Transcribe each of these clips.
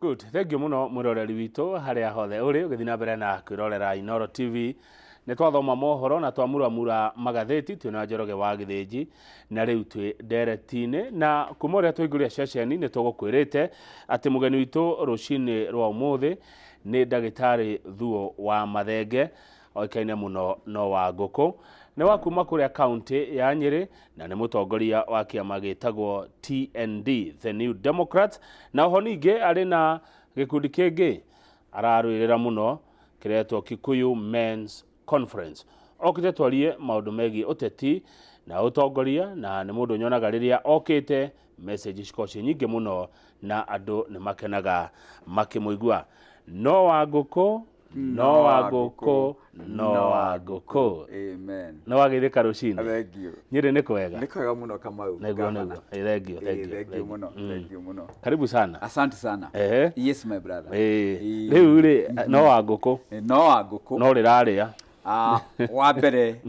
Good. Thank you mũno mwĩroreri witũ harĩa hothe ũrĩ ũgĩthiĩ na mbere na kwĩrorera Inooro TV. Nĩ twathoma mohoro na twamuramura magathĩti twĩ na Njoroge wa Gĩthĩnji na rĩu twĩ ndereti-inĩ na kuma ũrĩa twaingũria ceceni nĩ tũgũkwĩrĩte atĩ mũgeni witũ rũcinĩ rwa ũmũthĩ nĩ ndagĩtarĩ Thuo wa Mathenge oĩkaine mũno no wa ngũkũ nĩ wa kuma kũrĩa kaunti ya Nyĩrĩ na nĩ mũtongoria wa kĩama gĩtagwo TND, The New Democrats, na oho ningĩ arĩ na gĩkundi kĩngĩ ararũĩrĩra mũno kĩretwo Kikuyu Men's Conference. Okĩte twarie maũndũ megiĩ ũteti na ũtongoria na nĩ mũndũ nyonaga rĩrĩa okĩte message cikoragwo ciĩ nyingĩ mũno na andũ nĩ makenaga makĩmũigua. No wa ngũkũ no wa ngũkũ no wa ngũkũ. Amen. Nĩ wageithĩka rũcinĩ. Thank you. Nyĩrĩ nĩ kwega. Nĩ kwega mũno Kamau. Nĩguo Gavana. nĩguo. Eh, Thank you, thank you. Thank you mũno. Thank you mũno. Karibu sana. Asante sana. Ehe. Yes my brother. Eh, Ĩĩ. Rĩu rĩ no wa ngũkũ No wa ngũkũ. no rĩrarĩa. Ah, wa mbere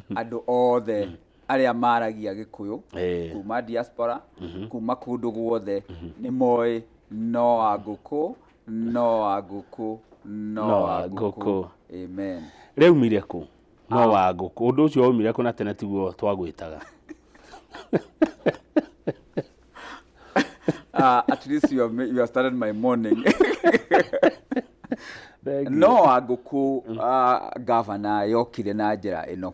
andũ othe arĩa maragia Gĩkũyũ kuma diaspora kuma kũndũ guothe nĩ moĩ no wa ngũkũ no wa ngũkũ no wa ngũkũ. Amen. Rĩaumire kũ? No wa ngũkũ. Ũndũ ũcio waumire kũ na tene tiguo twagwĩtaga? At least you have started my morning. Thank you. No wa ngũkũ gavana yokire na njĩra ĩno.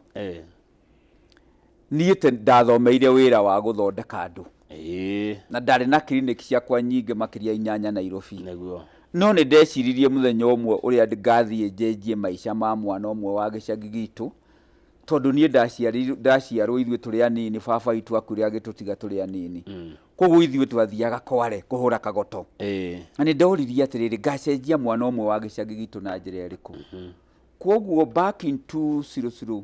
Niĩ te ndathomeire wĩra wa gũthondeka andũ. Na ndarĩ na clinic ciakwa nyingĩ makĩria inyanya Nairobi. Nĩguo. No nĩ ndeciririe mũthenya ũmwe ũrĩa ngathiĩ njenjie maica ma mwana ũmwe wa gĩcagi gitũ, tondũ niĩ ndaciarwo ithuĩ tũrĩ anini, baba witũ akuire agĩtũtiga tũrĩ anini. Koguo ithuĩ twathiaga Kware kũhũra kagoto. Na nĩ ndoririe atĩrĩrĩ, ngacenjia mwana ũmwe wa gĩcagi gitũ na njĩra ĩrĩkũ? Koguo back in 2004,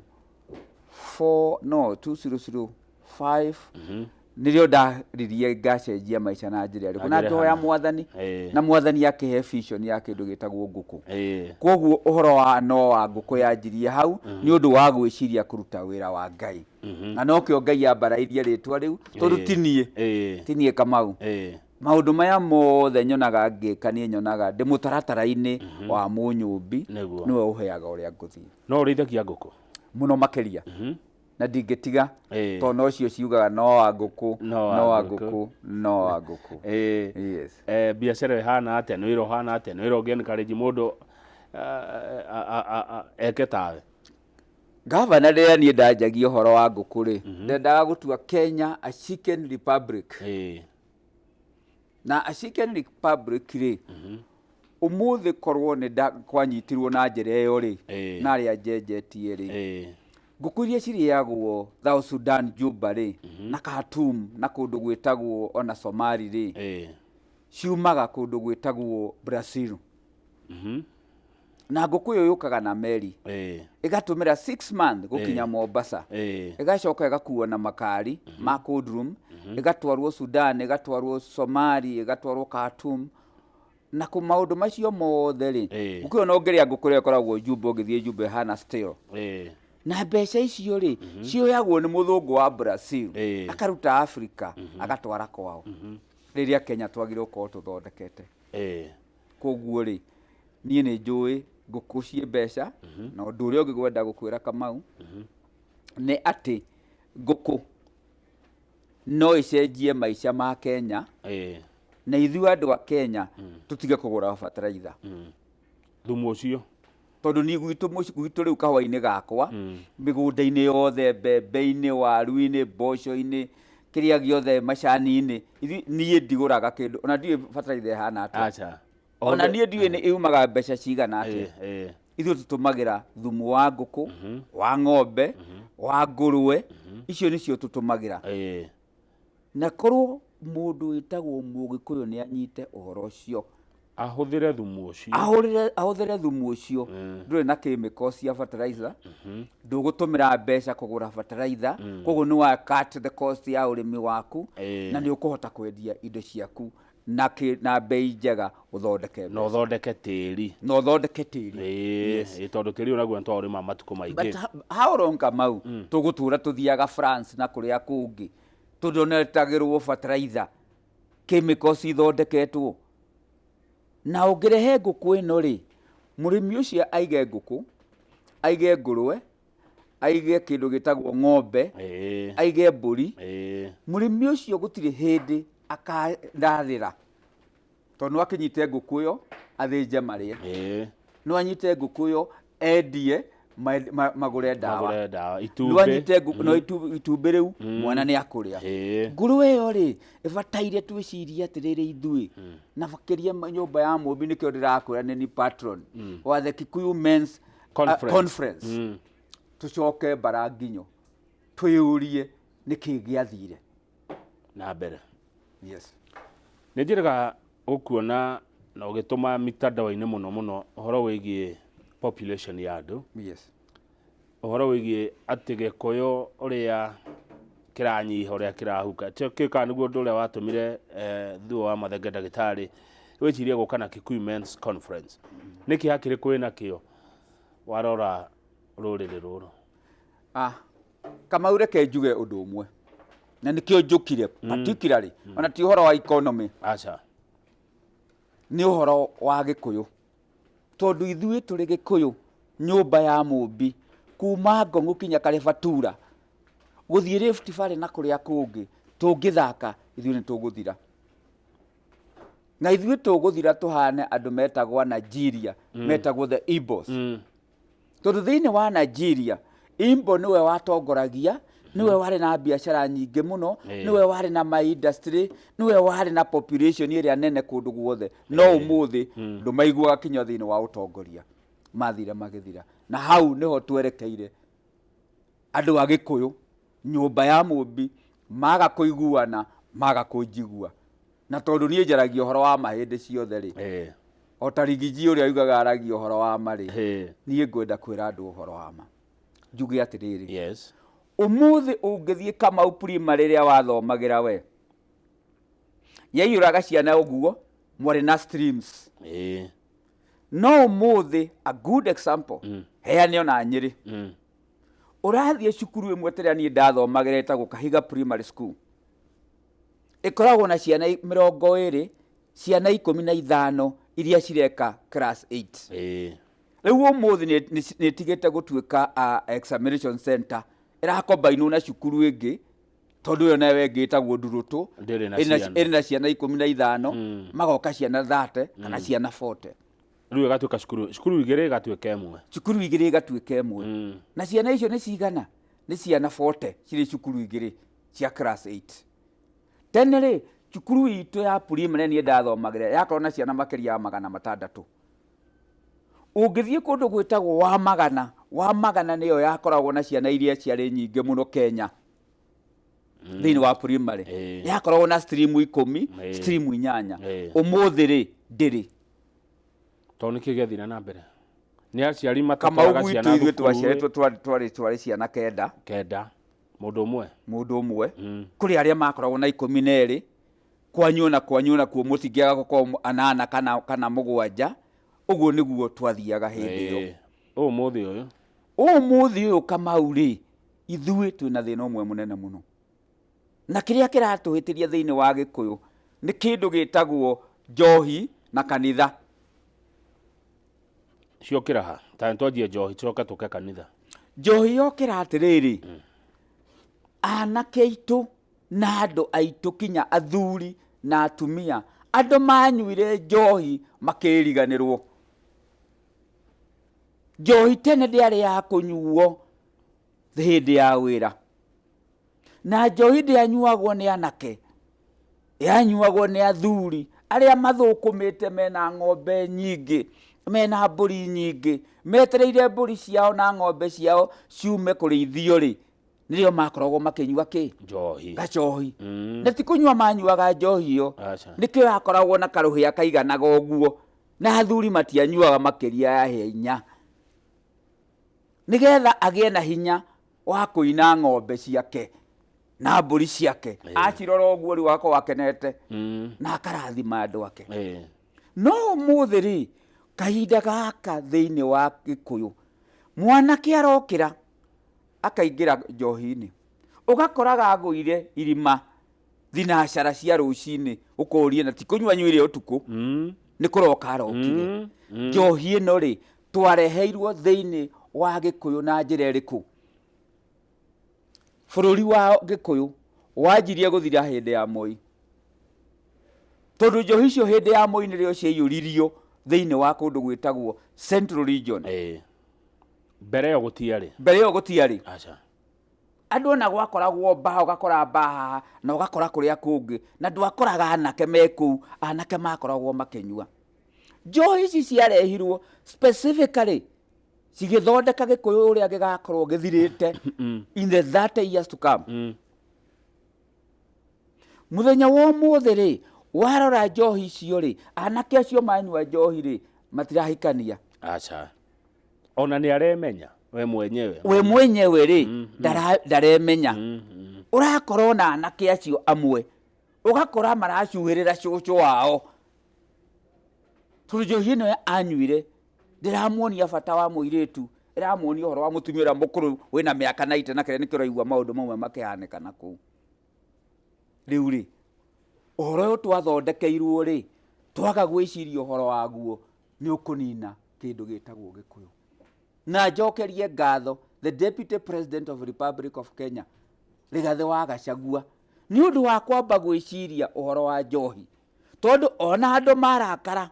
no 2005, nĩrĩo ndaririe ngacenjia maica na njĩra ĩrĩkũ, na njĩra ngĩhoya hana. Mwathani, na Mwathani akĩhe vision ya kĩndũ gĩtagwo ngũkũ. Koguo ũhoro wa no wa ngũkũ yanjirie hau nĩ ũndũ wa gwĩciria kũruta wĩra wa Ngai. Na nokĩo Ngai ambarairie rĩtwa rĩu, tondũ ti niĩ, ti niĩ Kamau. Maũndũ maya mothe nyonaga ngĩka niĩ nyonaga ndĩ mũtaratara-inĩ wa Mũnyũmbi, nĩwe ũheaga ũrĩa ngũthiĩ. No ũrĩithagia ngũkũ? Mũno makĩria. Na ndingĩtiga, tondũ nocio ciugaga no wa ngũkũ, No wa no wa ngũkũ. ngũkũ, no wa ngũkũ. Yes. Biacara ĩhana atĩa? Nĩ wĩra ũhana atĩa? Nĩ wĩra ũngĩ encourage mũndũ eke tawe? Gavana rĩrĩa niĩ ndanjagia ũhoro wa ngũkũ rĩ, ndendaga gũtua Kenya a chicken republic. Na a chicken republic rĩ, ũmũthĩ korwo nĩ kwanyitirwo na njĩra ĩyo rĩ, na arĩa njenjetie rĩ, ngũkũ iria cirĩagwo South Sudan Juba rĩ, na Khartoum na kũndũ gwĩtagwo ona Somali rĩ, ciumaga kũndũ gwĩtagwo Brazil. Na ngũkũ ĩyo yũkaga na meri, ĩgatũmĩra 6 months gũkinya Mombasa, ĩgacoka ĩgakuo na makari ma cold room, ĩgatwarwo Sudan, ĩgatwarwo Somali, ĩgatwarwo Khartoum. Na kũ maũndũ macio mothe rĩ, ngũkũ ĩyo no ũngĩrĩa ngũkũ ĩrĩa ĩkoragwo Juba, ũngĩthiĩ Juba ĩhana stale. Na mbeca icio rĩ, cioyagwo nĩ mũthũngũ wa Brazil, akaruta Africa, agatwara kwao. Rĩrĩa Kenya twagĩrĩirwo gũkorwo tũthondekete. Koguo rĩ, niĩ nĩ njũĩ ngũkũ ciĩ mbeca, na ũndũ ũrĩa ũngĩ ngwenda gũkwĩra Kamau, nĩ atĩ ngũkũ no ĩcenjie maica ma Kenya, na ithuĩ andũ a Kenya tũtige kũgũra bataraitha. Thumu ũcio. Tondũ niĩ gwitũ mũci-, gwitũ rĩu kahũa-inĩ gakwa, mĩgũnda-inĩ yothe, mbembe-inĩ, waru-inĩ, mboco-inĩ, kĩrĩa gĩothe, macani-inĩ, ithuĩ, niĩ ndigũraga kĩndũ, ona ndiũĩ bataraitha ĩhana atĩa. Aca. Ona niĩ ndiũĩ nĩ yumaga mbeca cigana atĩa. Ithuĩ tũtũmagĩra thumu wa ngũkũ, wa ng'ombe, wa ngũrũwe, icio nĩcio tũtũmagĩra. Na korwo mũndũ wĩtagwo Mũgĩkũyũ nĩ anyite ũhoro ũcio, Ahũthĩre thumu ũcio. Ahũthĩre thumu ũcio, ndũrĩ na chemicals cia fertilizer, ndũgũtũmĩra mbeca kũgũra fertilizer, koguo nĩ wa cut the cost ya ũrĩmi waku, na nĩ ũkũhota kwendia indo ciaku na bei njega, ũthondeke Na ũthondeke tĩri. Na ũthondeke tĩri. Yes. Tondũ tĩri ũyũ naguo nĩ twaũrĩma matukũ maingĩ. But how long Kamau tũgũtũra tũthiaga France na kũrĩa kũngĩ tũndonetagĩrwo fertilizer, chemicals ithondeketwo? Na ũngĩrehe ngũkũ ĩno rĩ, mũrĩmi ũcio aige ngũkũ, aige ngũrwe, aige kĩndũ gĩtagwo ng'ombe, aige mbũri, mũrĩmi ũcio gũtirĩ hĩndĩ akararĩra, tondũ no akĩnyite ngũkũ ĩyo athĩnje marĩe, no anyite ngũkũ ĩyo endie magũre ndawa, Magũre ndawa, no itumbĩ. Anyite ngũkũ, no itumbĩ rĩu mwana nĩ akũrĩa. Ngũrwe ĩyo rĩ, ĩbataire twĩcirie atĩrĩrĩ ithuĩ na makĩria nyũmba ya mũmbi, nĩkĩo ndĩrakwĩra nĩ ni patron wa the Kikuyu Men's Conference. Conference. Tũcoke mbara nginyo twĩyũrie nĩkĩ gĩathire na mbere. Yes. Nĩ njĩrĩga gũkuona na ũgĩtũma mitandao-inĩ mũno mũno ũhoro wĩgiĩ population ya andũ, ũhoro wĩgiĩ atĩ Gĩkũyũ ũrĩa kĩranyiha, ũrĩa kĩrahuka. Kĩu kana nĩguo ũndũ ũrĩa watũmire thuo wa Mathenge ndagĩtarĩ wĩcirie gũka na Kikuyu Men's Conference. Nĩ kĩeha kĩrĩkũ wĩna kĩo warora rũrĩrĩ rũrũ? Ah, Kamau, reke njuge ũndũ ũmwe na nĩkĩo njũkire particularly, ona ti ũhoro wa economy. Aca. Nĩ ũhoro wa Gĩkũyũ, tondũ ithuĩ tũrĩ Gĩkũyũ, nyũmba ya mũmbi kuma Ngong'u kinya Karĩbatura gũthiĩ Rift Valley na kũrĩa kũngĩ, tũngĩthaka ithuĩ nĩ tũgũthira, na ithuĩ tũgũthira tũhane andũ metagwo a Nigeria, metagwo the Igbos, tondũ thĩinĩ wa Nigeria Igbo nĩwe watongoragia, nĩwe warĩ na biacara nyingĩ mũno, nĩwe warĩ na ma industry, nĩwe warĩ na population ĩrĩa nene kũndũ guothe, no ũmũthĩ ndũmaiguaga kinya thĩinĩ wa ũtongoria, mathire magĩthira. Na hau nĩho twerekeire andũ a Gĩkũyũ, nyũmba ya mũmbi, maga kũiguana, maga kũnjigua, na tondũ niĩ njaragia ũhoro wa ma hĩndĩ ciothe rĩ, o ta Rigiji ũrĩa ugaga aragia ũhoro wa ma rĩ, niĩ ngwenda kwĩra andũ ũhoro wa ma, njuge atĩrĩrĩ, ũmũthĩ ũngĩthiĩ Kamau Primary rĩrĩa wathomagĩra we, yaiyũraga ciana ũguo, mwarĩ na streams, no ũmũthĩ, a good example, heane ona Nyĩrĩ, ũrathiĩ cukuru ĩmwe tĩrĩa niĩ ndathomagĩra ĩtagwo Kahiga Primary School, ĩkoragwo na ciana 20, ciana 15 iria cireka class 8. Rĩu ũmũthĩ nĩ ĩtigĩte gũtuĩka examination center, ĩrakombainwo na cukuru ĩngĩ, tondũ ĩyo nayo ĩngĩ ĩtagwo Ndurũtũ. Ndĩrĩ na ĩna ciana. Ĩrĩ na ciana 15, magoka ciana 30 kana ciana 40. Rĩu ĩgatuĩka cukuru igĩrĩ ĩgatuĩka ĩmwe. Cukuru igĩrĩ ĩgatuĩka ĩmwe. Na ciana icio nĩ cigana? Nĩ ciana 40 cirĩ cukuru igĩrĩ cia class 8. Tene rĩ, cukuru itũ ya primary niĩ ndathomagĩra yakorwo na ciana makĩria ya 600. Ũngĩthiĩ kũndũ gwĩtagwo wa magana, wa magana nĩyo yakoragwo na ciana iria ciarĩ nyingĩ mũno Kenya thĩinĩ wa primary, yakoragwo na stream 10, stream 8. Ũmũthĩ rĩ, ndĩrĩ. Tondũ nĩkĩ gĩathire na mbere? Nĩ aciari Kamau, matatwaraga gwitũ ciana ithuĩ thukuru? Twaciarĩtwo twarĩ ciana 9. 9, mũndũ ũmwe. Mũndũ ũmwe. Kũrĩ arĩa makoragwo na 12, kwanyu na kwanyu nakuo mũtingĩaga gũkorwo anana kana 7. Ũguo nĩguo twathiaga hĩndĩ ĩyo. Ĩĩ. Ũmũthĩ ũyũ? Ũmũthĩ ũyũ, Kamau rĩ, ithuĩ twĩna thĩna ũmwe mũnene mũno, na kĩrĩa kĩratũhĩtĩria thĩinĩ wa Gĩkũyũ nĩ kĩndũ gĩtagwo njohi na kanitha. Ciokĩra ha? Ta twanjie njohi, tũcoke tũke kanitha. Njohi yokĩra atĩrĩrĩ, anake aitũ na andũ aitũ kinya athuri na atumia, andũ manyuire njohi makĩriganĩrwo. Njohi tene ndĩarĩ ya kũnyuo hĩndĩ ya wĩra, na njohi ndĩanyuagwo nĩ anake, yanyuagwo nĩ athuri arĩa mathũkũmĩte, mena ng'ombe nyingĩ, mena mbũri nyingĩ, metereire mbũri ciao na ng'ombe ciao ciume kũrĩithio rĩ, nĩrĩo makoragwo makĩnyua kĩ? Njohi. Gacohi. Na ti kũnyua manyuaga njohi ĩyo, Aca. nĩkĩo yakoragwo na karũhĩa kaiganaga ũguo, na athuri matianyuaga makĩria ya hĩa 4, nĩgetha agĩe na hinya wa kũina ng'ombe ciake na mbũri ciake. Acirora ũguo rĩu agakorwo akenete na akarathima andũ ake. No ũmũthĩ rĩ, kahinda gaka thĩinĩ wa Gĩkũyũ, mwanake arokĩra akaingĩra njohi-inĩ, ũgakoraga agũire irima thinacara cia rũcinĩ, ũkoria na ti kũnyua anyuire ũtukũ. Nĩ kũroka arokire. Njohi ĩno rĩ, twareheirwo thĩinĩ wa Gĩkũyũ na njĩra ĩrĩkũ? Bũrũri wa Gĩkũyũ wanjirie gũthira hĩndĩ ya Moi, tondũ njohi icio hĩndĩ ya Moi nĩrĩo ciaiyũririo thĩinĩ wa kũndũ gwĩtagwo Central Region. Mbere ĩyo gũtiarĩ. Mbere ĩyo gũtiarĩ. Aca. Andũ ona gwakoragwo mbaa, ũgakora mbaa haha na ũgakora kũrĩa kũngĩ, na ndwakoraga anake me kũu, anake makoragwo makĩnyua. Njohi ici ciarehirwo specifically cigĩthondeka Gĩkũyũ ũrĩa gĩgakorwo gĩthirĩte in the 30 years to come. Mũthenya wa ũmũthĩ rĩ, warora njohi icio rĩ, anake acio manyua njohi rĩ, matirahikania. Aca. Ona nĩ aremenya we mwenyewe. We mwenyewe rĩ, ndaremenya. Ũrakora ona anake acio amwe, ũgakora maracuhĩrĩra cũcũ wao. Tondũ njohi ĩno anyuire, ndĩramuonia bata wa mũirĩtu, ĩramuonia ũhoro wa mũtumia ũrĩa mũkũrũ wĩna mĩaka 90 na kĩrĩa, nĩkĩo ũraigua maũndũ mamwe makĩhanĩka na kũu. Rĩu rĩ, ũhoro ũyũ twathondekeirwo rĩ, twaga gwĩciria ũhoro waguo, nĩ ũkũnina kĩndũ gĩtagwo Gĩkũyũ. Na njokerie ngatho the Deputy President of Republic of Kenya, Rigathĩ wa Gachagua, nĩ ũndũ wa kwamba gwĩciria ũhoro wa njohi. Tondũ ona andũ marakara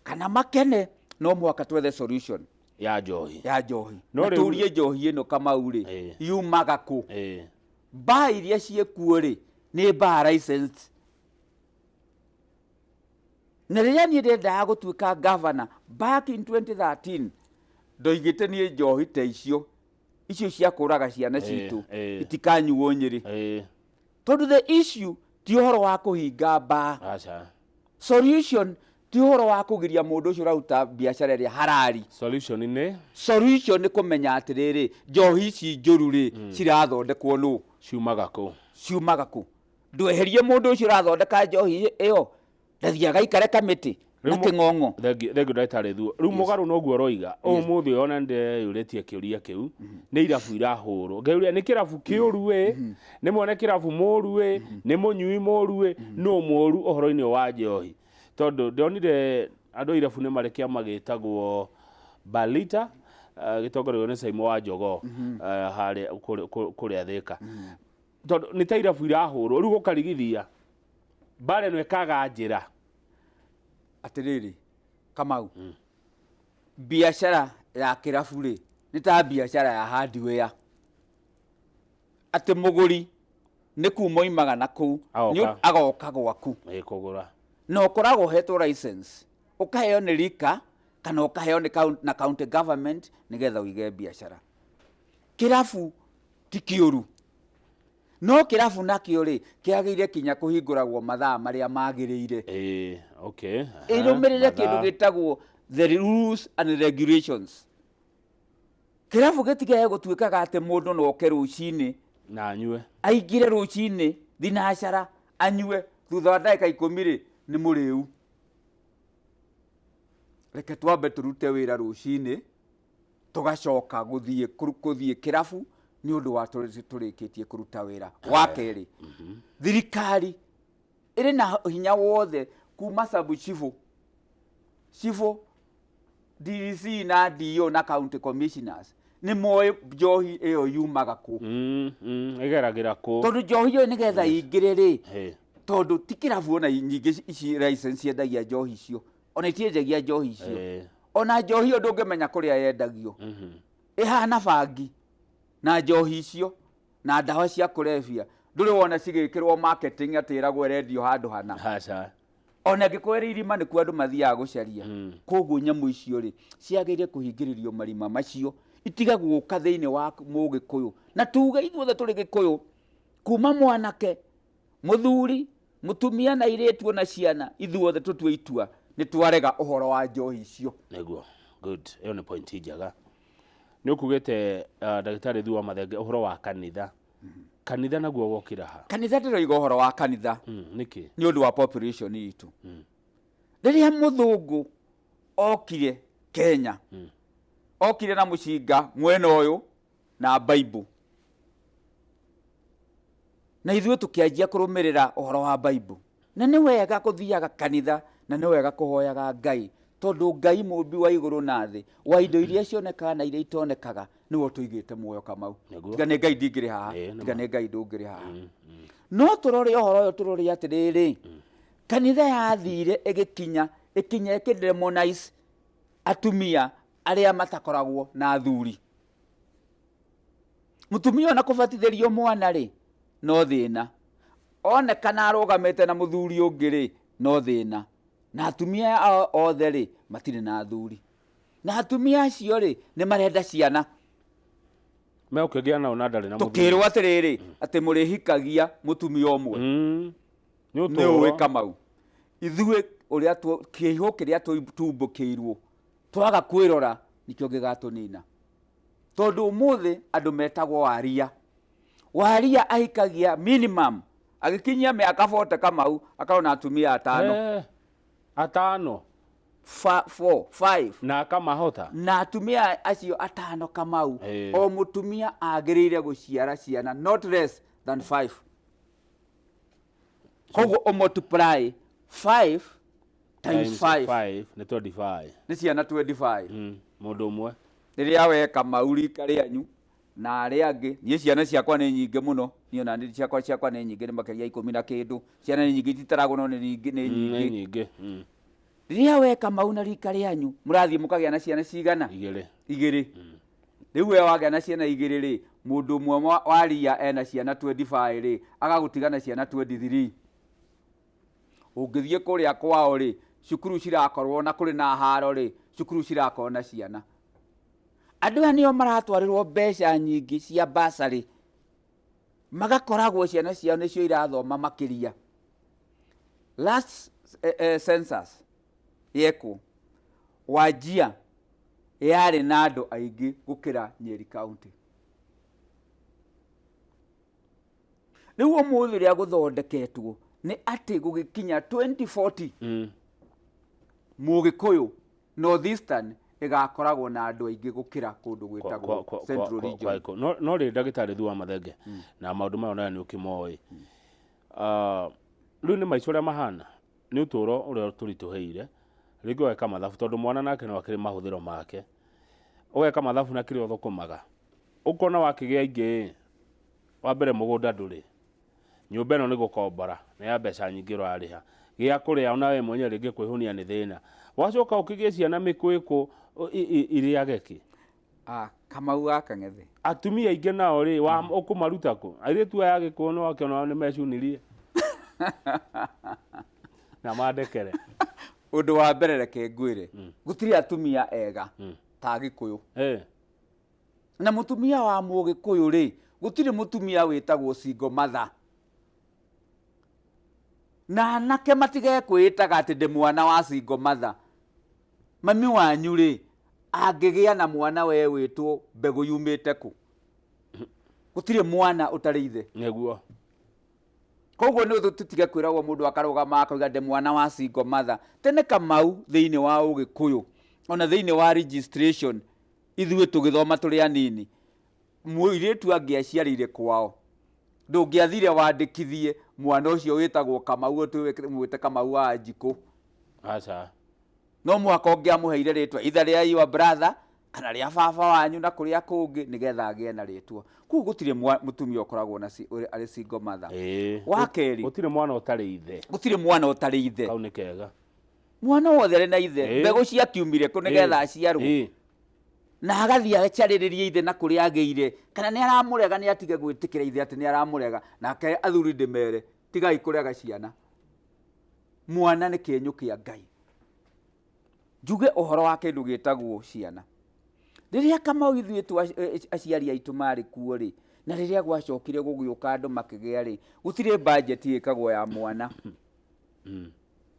kana makene, no mũhaka twethe solution ya njohi. Ya njohi. No Na rĩu- tũrie njohi ĩno, Kamau rĩ, yumaga kũ? Mbaa iria ciĩkuo rĩ, nĩ mbaa licensed. Na rĩrĩa niĩ ndendaga gũtuĩka governor back in 2013, ndoigĩte niĩ njohi ta icio icio cia kũraga ciana citũ itikanyuo Nyĩrĩ. Tondũ the issue ti ũhoro wa kũhinga mbaa. Aca. Solution ti ũhoro wa kũgiria mũndũ ũcio ũraruta biacara ĩrĩa harari. Solution nĩ? Solution nĩ kũmenya atĩrĩrĩ, njohi ici njũru rĩ, cirathondekwo nũ? Ciumaga kũ? Ciumaga kũ? Ndweherie mũndũ ũcio ũrathondeka njohi ĩyo, ndathiaga aikare kamĩtĩ na kĩng'ong'o. Thengiũ ndagĩtarĩ Thuo. Rĩu mũgarũ noguo ũroiga, ũmũthĩ ũyũ ona nĩndeyũrĩtie kĩũria kĩu, nĩ irabu irahũrwo. Ngeyũria nĩ kĩrabu kĩũru ĩ, nĩ mwene kĩrabu mũru ĩ, nĩ mũnyui mũru ĩ, nũ mũru ũhoro-inĩ wa njohi? Tondũ ndonire andũ a irabu nĩ marĩ kĩama gĩtagwo Balita, gĩtongoragio nĩ Saimo wa Jogoo, harĩa kũrĩa Thĩka. Tondũ nĩ ta irabu irahũrwo, rĩu gũkarigithia mbara ĩno ĩkaga njĩra. Atĩrĩrĩ Kamau, biacara ya kĩrabu rĩ, nĩ ta biacara ya hardware, atĩ mũgũri nĩ kuma oimaga na kũu. Agoka. Agoka gwaku. Kũgũra. Na ũkoragwo ũhetwo license, ũkaheo nĩ rika kana ũkaheo nĩ na county government nĩgetha ũige biacara. Kĩrabu ti kĩũru, no kĩrabu nakĩo rĩ, kĩagĩrĩire kinya kũhingũragwo mathaa marĩa magĩrĩire. Ĩĩ, okay. Ĩrũmĩrĩre kĩndũ mathaa. gĩtagwo the rules and regulations. Kĩrabu gĩtigae gũtuĩkaga atĩ mũndũ no oke rũcinĩ na anyue, aingĩre rũcinĩ thinacara anyue, thutha wa ndagĩka 10 rĩ, nĩ mũrĩu. Reke twambe tũrute wĩra rũcinĩ, tũgacoka gũthiĩ kĩrabu nĩ ũndũ wa tũrĩkĩtie kũruta wĩra. Wa kerĩ, thirikari ĩrĩ na hinya wothe kuma sabu cibũ, cibũ, DDC na DO na county commissioners nĩ moĩ njohi ĩyo yumaga kũ. Ĩgeragĩra kũ? Tondũ njohi ĩyo nĩgetha ĩingĩre rĩ, tondũ ti kĩrabu ona nyingĩ ici license ciendagia njohi icio, ona itiendagia njohi icio. Ona njohi ĩyo ndũngĩmenya kũrĩa yendagio. Ĩhana bangi na njohi icio na ndawa cia kũrebia, ndũrĩ wona cigĩkĩrwo marketing atĩ ĩragwo ĩrendio handũ hana. Aca. Ona angĩkorwo ĩrĩ irima, nĩkuo andũ mathiaga gũcaria. Koguo nyamũ icio rĩ, ciagĩrĩire kũhingĩrĩrio marima macio, itige gũka thĩinĩ wa mũgĩkũyũ. Na tuge ithuothe tũrĩ Gĩkũyũ, kuma mwanake, mũthuri, mũtumia na airĩtu ona ciana, ithuothe tũtue itua nĩ twarega ũhoro wa njohi icio. Nĩguo, good, ĩyo nĩ point njega. Nĩ ũkugĩte, ndagĩtarĩ Thuo wa Mathenge, ũhoro wa kanitha. Kanitha naguo wokĩra ha? Kanitha, ndĩroiga ũhoro wa kanitha Nĩkĩ? nĩ ũndũ wa population itũ. Rĩrĩa mũthũngũ okire Kenya, okire na mũcinga mwena ũyũ na Bible, na ithuĩ tũkĩanjia kũrũmĩrĩra ũhoro wa Bible. Na nĩ wega gũthiaga kanitha Na nĩ wega kũhoyaga Ngai, tondũ Ngai mũmbi wa igũrũ na thĩ, wa indo iria cionekaga na iria itonekaga, nĩwe ũtũigĩte muoyo, Kamau. Tiga nĩ Ngai ndingĩrĩ haha, tiga nĩ Ngai ndũngĩrĩ haha. No tũrore ũhoro ũyũ, tũrore atĩrĩrĩ, kanitha yathire ĩgĩkinya ĩkinya ĩkĩdemonize atumia arĩa matakoragwo na athuri. Mũtumia ona kũbatithĩrio mwana rĩ, no thĩna. Onekana arũgamĩte na mũthuri ũngĩ rĩ, no thĩna. Na atumia aya othe rĩ, matirĩ na athuri. Na atumia acio rĩ, nĩ marenda ciana. Megũkĩgĩa nao na ndarĩ na mũthuri. Tũkĩrwo atĩrĩrĩ, atĩ mũrĩhikagia mũtumia ũmwe. Nĩ Nĩ ũtũũro. ũĩ Kamau, ithuĩ ũrĩa kĩihũ kĩrĩa tumbũkĩirwo, twaga kwĩrora nĩkĩo gĩgatũnina. Tondũ ũmũthĩ andũ metagwo waria. Waria ahikagia minimum agĩkinyia mĩaka 40, Kamau, akorwo na atumia atano. Atano. 4, 5. Na akamahota. Na atumia acio atano, Kamau, o mũtumia agĩrĩire gũciara ciana not less than 5. Koguo ũmultiply 5 times 5. 5 nĩ 25. Nĩ ciana 25. Mũndũ ũmwe. Rĩrĩa we Kamau rika rĩanyu na arĩa angĩ, niĩ ciana ciakwa nĩ nyingĩ mũno, niĩ ona niĩ ciakwa nĩ nyingĩ, nĩ makĩria 10 na kĩndũ. Ciana nĩ nyingĩ, ititaragwo, no nĩ nyingĩ, nĩ Nĩ nyingĩ. nyingĩ. Rĩrĩa we Kamau na rika rĩanyu mũrathiĩ mũkagĩa na ciana cigana? Igĩrĩ. Igĩrĩ. Rĩu we wagĩa na ciana igĩrĩ rĩ, mũndũ ũmwe waria ena ciana 25 rĩ, agagũtiga na ciana 23. Ũngĩthiĩ kũrĩa kwao rĩ, cukuru cirakorwo na kũrĩ na haro rĩ, cukuru cirakorwo na ciana. Andũ aya nĩo maratwarĩrwo mbeca nyingĩ cia bursary, magakoragwo ciana ciao nĩcio irathoma makĩria. Last census yekwo, Wajir yarĩ na andũ aingĩ gũkĩra Nyeri County. Rĩu ũmũthĩ ũrĩa gũthondeketwo nĩ atĩ gũgĩkinya 2040, Mũgĩkũyũ Northeastern ĩgakoragwo na andũ aingĩ gũkĩra kũndũ gwĩtagwo Central Region. No rĩ, ndagĩtarĩ Thuo wa Mathenge, na maũndũ maya onayo nĩ ũkĩmoĩ. Rĩu nĩ maica ũrĩa mahana, nĩ ũtũũro ũrĩa tũritũhĩire, rĩngĩ ũgeka mathabu tondũ mwana nake no akĩrĩ mahũthĩro make, ũgeka mathabu na kĩrĩa ũthũkũmaga, ũkona wakĩgĩa aingĩ, wa mbere mũgũnda ndũrĩ, nyũmba ĩno nĩ gũkombora, nĩ ya mbeca nyingĩ ũrarĩha, gĩa kũrĩa ona we mwenyewe rĩngĩ kwĩhũnia nĩ thĩna, wacoka ũkĩgĩe ciana mĩkwĩkũ irĩage kĩ? Kamau wa Kang'ethe. Atumia aingĩ nao rĩ, ũkũmaruta kũ? Airĩtu aya Agĩkũyũ nĩ wakĩona nĩ mecunirie na mandekere. Ũndũ wa mbere reke ngwĩre, gũtirĩ atumia ega ta Agĩkũyũ. Na mũtumia wa Mũgĩkũyũ rĩ, gũtirĩ mũtumia wĩtagwo single mother. Na anake matige kwĩĩtaga atĩ ndĩ mwana wa single mother. Mami wanyu rĩ, angĩgĩa na mwana we wĩtwo mbegũ yumĩte kũ? Gũtirĩ mwana ũtarĩ ithe. Koguo nĩ tũtige kwĩragwo mũndũ akarũgama akauga ndĩ mwana wa single mother. Tene Kamau thĩinĩ wa Ũgĩkũyũ, ona thĩinĩ wa registration, ithuĩ tũgĩthoma tũrĩ anini, mũirĩtu angĩaciarĩire kwao, ndũngĩathire wandĩkithie mwana ũcio wĩtagwo Kamau, mwĩte Kamau wa Njikũ. Aca. No mũhaka ũngĩamũheire rĩtwa either rĩa your brother kana rĩa baba wanyu na kũrĩa kũngĩ, nĩgetha agĩe na rĩtwa. Koguo gũtirĩ mũtumia ũkoragwo na arĩ single mother. Wa kerĩ, Gũtirĩ mwana ũtarĩ ithe. Gũtirĩ mwana ũtarĩ ithe. Kau nĩ kega. Mwana wothe arĩ na ithe. Mbegũ ciakiumire kũ nĩgetha aciarwo? Na agathiĩ acarĩrĩrie ithe na kũrĩa agĩire, kana nĩ aramũrega, nĩ atige gwĩtĩkĩra ithe atĩ nĩ aramũrega. Nake athuri ndĩmere, tigai kũrega ciana. Mwana nĩ kĩenyũ kĩa Ngai. Njuge ũhoro wa kĩndũ gĩtagwo ciana. Rĩrĩa Kamau ithuĩ aciari aitũ marĩ kuo rĩ, na rĩrĩa gwacokire gũgĩũka andũ makĩgĩa rĩ, gũtirĩ budget ĩkagwo ya mwana.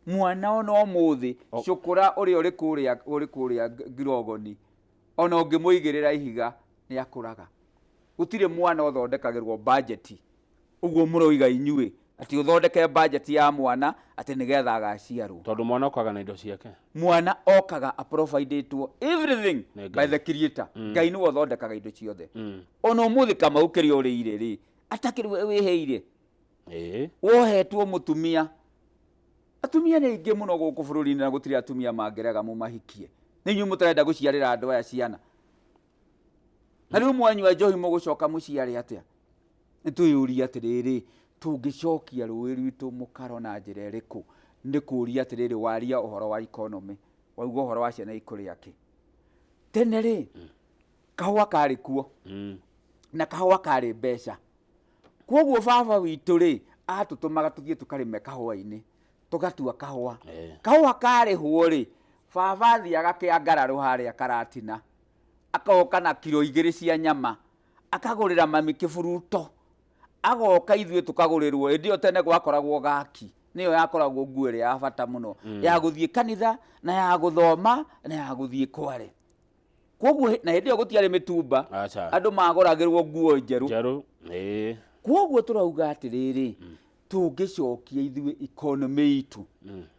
Mwana ona ũmũthĩ, cũkũra ũrĩa ũrĩ kũrĩa Ngirogoni, ona ũngĩmũigĩrĩra ihiga nĩ akũraga. Gũtirĩ mwana ũthondekagĩrwo budget. Ũguo mũroiga inyuĩ atĩ ũthondeke budget ya mwana atĩ nĩgetha agaciarwo. Tondũ mwana okaga na indo ciake. Mwana okaga aprovidĩtwo everything Nĩ by Ngai. the creator. Ngai nĩwe ũthondekaga indo ciothe. Ona ũmũthĩ Kamau kĩrĩa ũrĩire rĩ, atakĩrĩ we wĩheire. Wohetwo mũtumia. Atumia nĩ aingĩ mũno gũkũ bũrũri-inĩ na gũtirĩ atumia mangĩrega mũmahikie. Nĩ inyuĩ mũtarenda gũciarĩra andũ aya ciana. Na rĩu mwanyua njohi mũgũcoka mũciare atĩa? Nĩ twĩyũrie atĩrĩrĩ, tũngĩcokia rũĩ rwitũ mũkaro na njĩra ĩrĩkũ? Nĩ kũria atĩrĩrĩ, waria ũhoro wa economy, wauga ũhoro wa ciana ikũrĩa kĩ? Tene rĩ, kahũa karĩ kuo na kahũa karĩ mbeca. Kwoguo baba witũ rĩ, atũtũmaga tũthiĩ tũkarĩme kahũa-inĩ, tũgatua kahũa. Kahũa karĩhwo rĩ, baba athiaga kĩangararũ harĩa Karatina, akoka na kiro 2 cia nyama, akagũrĩra mami kĩburuto, agoka ithuĩ tũkagũrĩrwo, hĩndĩ ĩyo tene gwakoragwo gaki, nĩyo yakoragwo nguo ĩrĩa ya bata mũno, ya gũthiĩ kanitha, na ya gũthoma, na ya gũthiĩ kware. Kwoguo na hĩndĩ ĩyo gũtiarĩ mĩtumba, Aca. andũ magũragĩrwo nguo njerũ. Njerũ, ĩĩ. Kwoguo tũrauga atĩrĩrĩ, tũngĩcokia ithuĩ economy itũ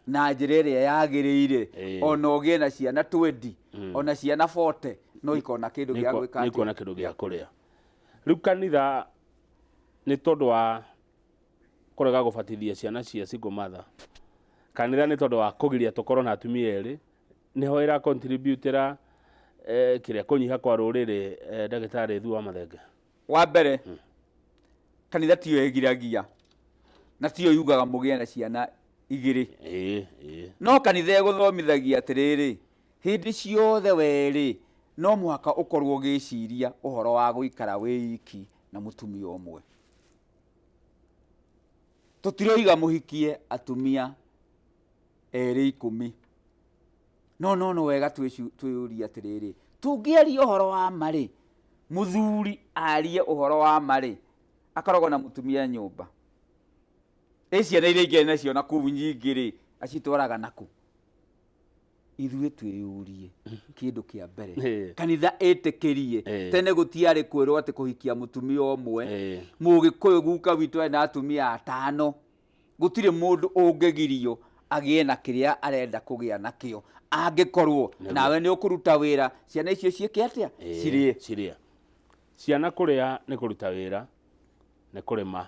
na njĩra ĩrĩa yagĩrĩire, ona ũgĩe na ciana 20, ona ciana 40, no ikona kĩndũ gĩa gwĩka atĩa? Nĩikuona kĩndũ gĩa kũrĩa. Rĩu kanitha nĩ tondũ wa kũrega gũbatithia ciana cia single mother, kanitha nĩ tondũ wa kũgiria tũkorwo na atumia erĩ, nĩho ĩra contribute-ĩra kĩrĩa kũnyiha kwa rũrĩrĩ, ndagĩtarĩ Thuo wa Mathenge? Wa mbere, kanitha tiyo ĩgiragia na tiyo yugaga mũgĩe na ciana 2. No kanitha ĩgũthomithagia atĩrĩrĩ, hĩndĩ ciothe werĩ no mũhaka ũkorwo ũgĩciria ũhoro wa gũikara wĩ iki na mũtumia ũmwe. Tũtiroiga mũhikie atumia erĩ 10. No, no, no wega twĩyũrie atĩrĩrĩ, tũngĩaria ũhoro wa ma rĩ, mũthuri arie ũhoro wa ma rĩ, akoragwo na mũtumia nyũmba. Ĩ ciana iria ingĩ nacio na kũu nyingĩ rĩ, acitwaraga nakũ? Ithuĩ twĩyũrie kĩndũ kĩa mbere. Kanitha ĩtĩkĩrie. Tene gũtiarĩ kwĩrwo atĩ kũhikia mũtumia ũmwe. Mũgĩkũyũ guka witũ arĩ na atumia 5. Gũtirĩ mũndũ ũngĩgirio agĩe na kĩrĩa arenda kũgĩa nakĩo. Angĩkorwo nawe nĩ ũkũruta wĩra, ciana icio ciĩke atĩa? Cirĩe. Cirĩe. Ciana kũrĩa nĩ kũruta wĩra, nĩ kũrĩma,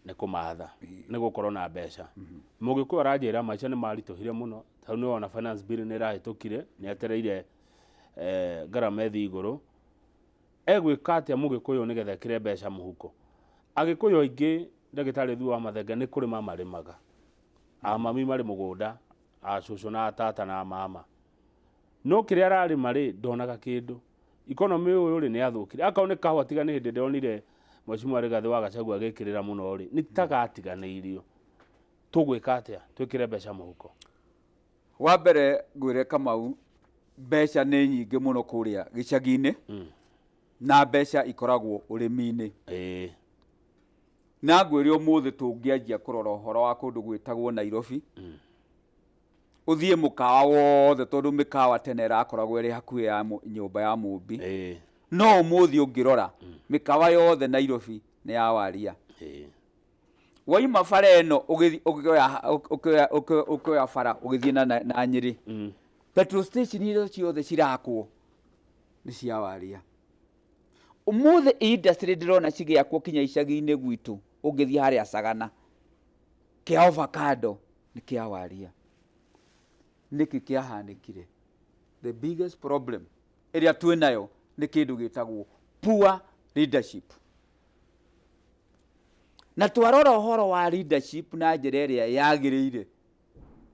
nĩ kũmatha, nĩ gũkorwo na mbeca. Mũgĩkũyũ aranjĩra maica nĩ maritũhire mũno, tondũ nĩ wona finance bill nĩ ĩrahĩtũkire, nĩ etereire ngarama ĩthiĩ igũrũ. Egwĩka atĩa mũgĩkũyũ nĩgetha ekĩre mbeca mũhuko? Agĩkũyũ aingĩ ndagĩtarĩ Thuo wa Mathenge nĩ kũrĩma marĩmaga. Amami marĩ mũgũnda, acũcũ na tata na mama. No kĩrĩa ararĩma rĩ, ndonaga kĩndũ. Economy ũyũ rĩ, nĩ athũkire. Akorwo nĩ kahũa tiga nĩ hĩndĩ ndĩronire Mheshimiwa Rigathĩ wa Gachagua agĩkĩrĩra mũno rĩ, nĩ ta gatiganĩirio. Tũgwĩka atĩa twĩkĩre mbeca mũhuko? Wa mbere ngwĩre Kamau, mbeca nĩ nyingĩ mũno kũrĩa gĩcagi-inĩ, na mbeca ikoragwo ũrĩmi-inĩ. Na ngwĩre ũmũthĩ tũngĩanjia kũrora ũhoro wa kũndũ gwĩtagwo Nairobi, ũthiĩ mũkawa wothe, tondũ mĩkawa tene ĩrakoragwo ĩrĩ hakuhĩ ya nyũmba ya mũmbi. No ũmũthĩ ũngĩrora, mĩkawa yothe Nairobi nĩ ya waria. Waima bara ĩno ũkĩoya bara ũgĩthiĩ na Nyĩrĩ. Petrol station iria ciothe cirakwo nĩ cia waria. Ũmũthĩ industry ndĩrona cigĩakwo kinya icagi-inĩ gwitũ, ũngĩthiĩ harĩa Sagana, kĩa avocado nĩ kĩa waria. Nĩkĩ kĩahanĩkire? The biggest problem ĩrĩa twĩnayo nĩ kĩndũ gĩtagwo poor leadership. Na twarora ũhoro wa leadership na njĩra ĩrĩa yagĩrĩire,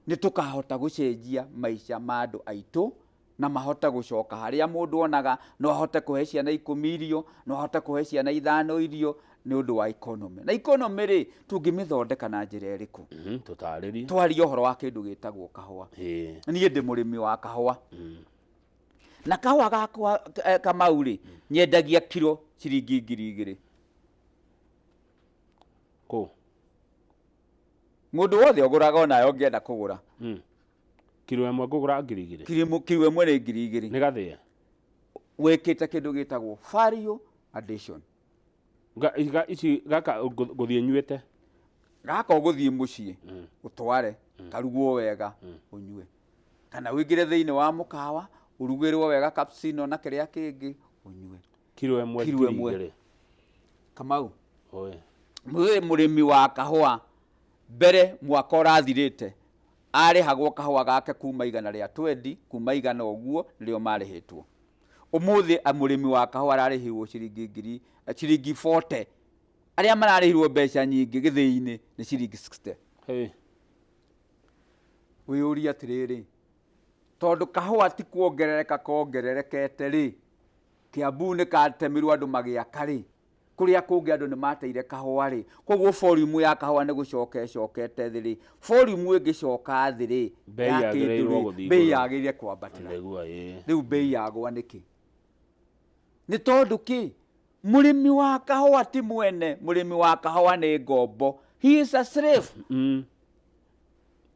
nĩ tũkahota gũcenjia maica ma andũ aitũ na mahote gũcoka harĩa mũndũ onaga no ahote kũhe ciana 10 irio, no ahote kũhe ciana 5 irio nĩ ũndũ wa economy. Na economy rĩ, tũngĩmĩthondeka na njĩra ĩrĩkũ? Tũtarĩrie. Twarie ũhoro wa kĩndũ gĩtagwo kahũa. Niĩ ndĩ mũrĩmi wa kahũa. Na kahũa gakwa Kamau rĩ, nyendagia kiro ciringi 2,000. Kũ? Mũndũ wothe ũgũraga onawe ũngĩenda kũgũra. Kiro ĩmwe ngũgũra 2,000? Kiro ĩmwe nĩ 2,000. Nĩ gathĩe? Wĩkĩte kĩndũ gĩtagwo value addition. Ici gaka ngũthiĩ nyuĩte? Gaka ũgũthiĩ mũciĩ, ũtware, karugwo wega, ũnyue. Kana ũingĩre thĩinĩ wa mũkawa, ũrugĩrwo wega cappuccino na kĩrĩa kĩngĩ, ũnyue. Kiro ĩmwe Kiro ngiri ĩmwe. igĩrĩ. Kamau. Oe. Mũrĩmi wa kahũa Mbere mwaka ũrathirĩte arĩhagwo kahũa gake kuma 120, kuma 100 ũguo nĩrĩo marĩhĩtwo. Ũmũthĩ mũrĩmi wa kahũa ararĩhirwo ciringi ngiri, ciringi 40. Arĩa mararĩhirwo mbeca nyingĩ gĩthĩi-inĩ nĩ ciringi 60. Hey. Wĩyũrie atĩrĩrĩ, tondũ kahũa ti kuongerereka kongererekete rĩ, Kiambu nĩ katemirwo andũ magĩaka rĩ, kũrĩa kũngĩ andũ nĩ mateire kahũa rĩ, koguo volume ya kahũa nĩ gũcoka ĩcokete thĩ rĩ, volume ĩngĩcoka thĩ rĩ, Bei ya kĩndũ yagĩrĩirwo rĩ, gũthiĩ bei igũrũ. yagĩrĩire kwambatĩra. Nĩguo ĩĩ. Rĩu bei yagwa nĩkĩ? Nĩ tondũ kĩ? Mũrĩmi wa kahũa ti mwene, mũrĩmi wa kahũa nĩ ngombo. He is a slave.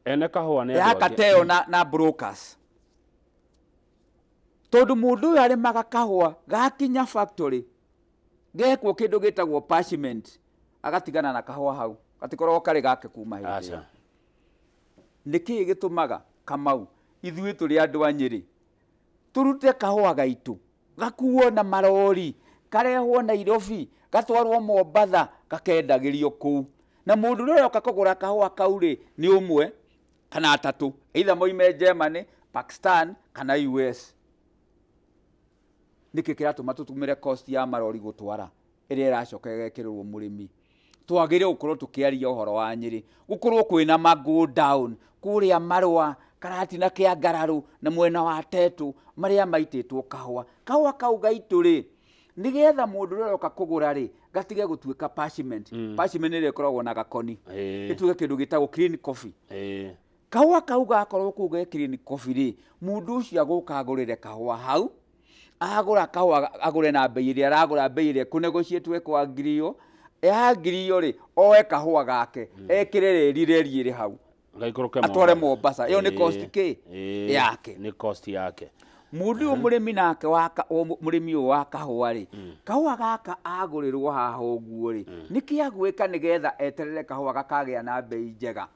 Ene kahũa nĩ Ya andũ angĩ. kateo na brokers. Tondũ mũndũ ũyũ arĩmaga kahũa gakinya factory, gekwo kĩndũ gĩtagwo parchment, agatigana na kahũa hau, gatikoragwo karĩ gake kuma hĩndĩ ĩyo. Aca. Nĩkĩĩ gĩtũmaga Kamau ithuĩ tũrĩ andũ a Nyĩrĩ tũrute kahũa gaitũ gakuo na marori karehwo Nairobi gatwarwo Mombatha gakendagĩrio kũu, na mũndũ ũrĩa ũroka kũgũra kahũa kau rĩ nĩ ũmwe kana atatũ, either moime Germany, Pakistan kana US. Nĩkĩ kĩratũma tũtũmĩre cost ya marori gũtwara ĩrĩa ĩracoka ĩgekĩrĩrwo mũrĩmi? Twagĩrĩire gũkorwo tũkĩaria ũhoro wa Nyĩrĩ, gũkorwo kwĩna ma go down kũrĩa Marũa, Karatina, Kĩangararũ na mwena wa Tetũ marĩa maitĩtwo kahũa. Kahũa kau gaitũ rĩ, nĩgetha mũndũ ũrĩa ũroka kũgũra rĩ, gatige gũtuĩka parchment. Parchment nĩ ĩrĩa ĩkoragwo na gakoni. Ĩtuĩke kĩndũ gĩtagwo clean coffee. Kahũa kau gakorwo kũu ge clean coffee rĩ, mũndũ ũcio agũka agũrĩre kahũa hau, agũra kahũa agũre na bei ĩrĩa aragũra, bei ĩrĩa ĩkũnegotiatwo ĩkwangirio, yangirio rĩ, oe kahũa gake, ekĩre reri, reri ĩrĩ hau. Gaikũrũke Atware Mombasa. Mombasa. Ĩyo nĩ cost kĩ? Yake. Nĩ cost yake. Mũndũ ũyũ mũrĩmi nake wa mũrĩmi ũyũ wa kahũa rĩ, kahũa gaka agũrĩrwo haha ũguo rĩ, nĩkĩ agwĩka nĩgetha eterere kahũa gakagĩa na bei njega?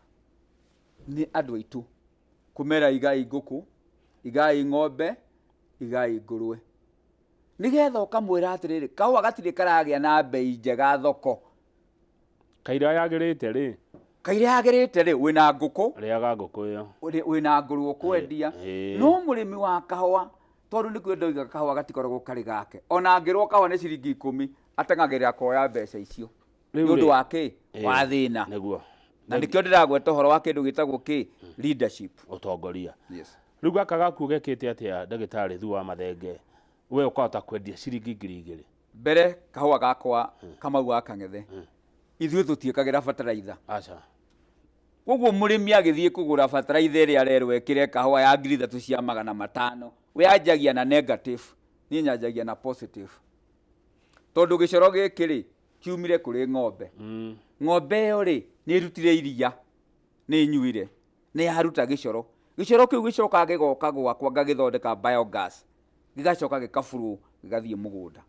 Nĩ andũ aitũ kũmera igai ngũkũ, igai ng'ombe, igai ngũrwe. Nĩgetha ũkamwĩra atĩrĩrĩ, kahũa gatirĩ karagĩa na bei njega thoko. Kaira yagĩrĩte rĩ? Kaira yagĩrĩte rĩ, wĩna ngũkũ. Rĩaga ngũkũ ĩyo. Wĩna ngũrwe ũkwendia. No mũrĩmi wa kahũa, tondũ nĩkuo ndoiga kahũa gatikoragwo karĩ gake. Ona angĩrwo kahũa nĩ ciringi 10, ateng'agĩrĩra kuoya mbeca icio. Rĩu Nĩ ũndũ rĩ, wa kĩ? Wa thĩna. Nĩguo. Na nĩkĩo ndĩragweta ũhoro wa kĩndũ gĩtagwo kĩ? Leadership. Ũtongoria. Yes. Rĩu gaka gaku gekĩte atĩa ndagĩtarĩ thu wa mathenge? We ũkahota kwendia ciringi 2000. Mbere kahũa gakwa Kamau wa Kang'ethe, ithuĩ tũtiĩkagĩra bataraitha. Aca. Koguo mũrĩmi agĩthiĩ kũgũra bataraitha ĩrĩa arerwo ekĩre kahũa ya 3500, we anjagia na negative, niĩ nyanjagia na positive. Tondũ gĩcoro gĩkĩ rĩ, kiumire kũrĩ ng'ombe. Ng'ombe ĩyo rĩ, nĩ ĩrutire iria, nĩ ĩnyuire, nĩ yaruta gĩcoro. Gĩcoro kĩu gĩcokaga gĩgoka gwakwa ngagĩthondeka biogas, gĩgacoka gĩkaburwo gĩgathiĩ mũgũnda.